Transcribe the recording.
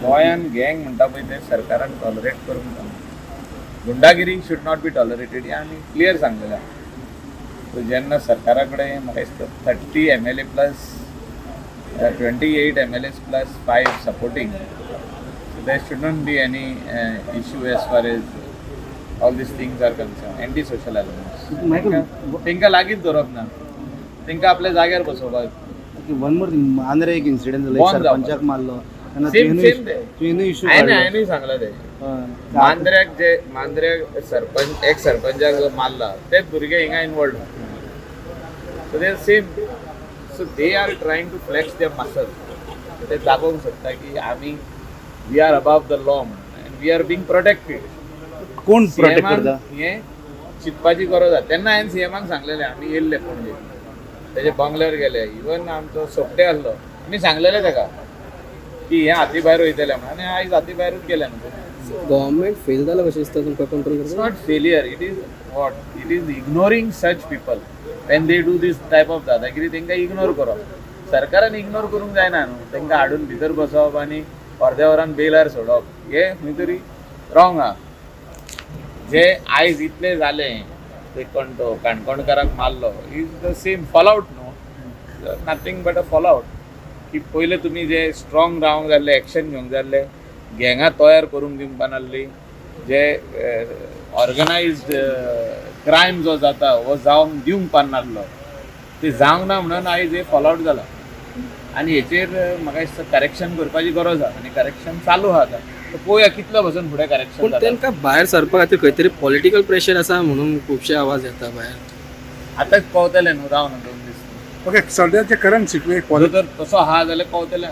गोंयान गँग म्हणटा पळय ते सरकारान टॉलरेट करूंक जायना. गुंडागिरी should not be tolerated हें आमी क्लियर सांगलेलें आहा. सो जेन्ना सरकारा कडेन म्हाका दिसता 30 MLA plus 28 MLAs plus 5 supporting, so there should not be any issue as far as all these things are concerned. Anti social elements तांकां लागींच धरप ना, तांकां आपल्या जाग्यार बसोवपाक. वन मोर थिंग, मांद्रे एक इन्सिडंट जालो, सरपंचाक मारलो. सेम सेम ते हांवें सांगला ते मांद्र्याक, जे मांद्र्याक सरपंच एक सरपंचाक जो मारला तेच भुरगे हिंगा involve. So they same, so they are trying to flex their muscle. ते दाखोवंक सोदता की आमी we are above the law म्हणून and we are being protected. कोण प्रोटेक्ट करता हें चिंतपाची गरज आसा. तेन्ना हांवें सीएमाक सांगलेलें, आमी येयल्ले पणजे तेजे बंगल्यार गेले, इवन आमचो सोपटे आसलो, आमी सांगलेलें ताका की हें हाती भायर वयतलें म्हणून, आनी आयज हाती भायरूच गेलें न्हू. गव्हर्मेंट फेल जाला कशें दिसता तुमकां कंट्रोल करपाक? It's not failure, it is what it is ignoring such people when they do this type of दादागिरी. तांकां इग्नोर करप, सरकारान इग्नोर करूंक जायना न्हू. तांकां हाडून भितर बसोवप आनी अर्द्या वरान बेलार सोडप हें खंय तरी रॉंग आहा. जे आयज इतलें जालें ते कोण तो काणकोणकाराक मारलो is the same fall out न्हू, nothing but a fall out. की पयले तुमी जे स्ट्रॉंग रावंक जाल्ले, एक्शन घेवंक जाल्ले, गँगां तयार करूंक दिवपा नासली, जे ऑर्गनायज्ड क्रायम जो जाता हो जावंक दिवंक पानासलो, ते जावंक ना म्हणून आयज हे फॉल आवट जाला. आनी हेचेर म्हाका दिसता करेक्शन करपाची गरज आहा आनी करेक्शन चालू आहा आतां. पळोवया कितलो भसून फुडें करेक्शन. पूण तांकां भायर सरपा खातीर खंय तरी पॉलिटिकल प्रेशर आसा म्हणून खुबशे आवाज येता भायर. आतांच पावतले न्हू, राव न्हू 2 दीस. ओके, सद्याचे करंट सिच्युएशन तर तसो आहा जाल्यार पावतले.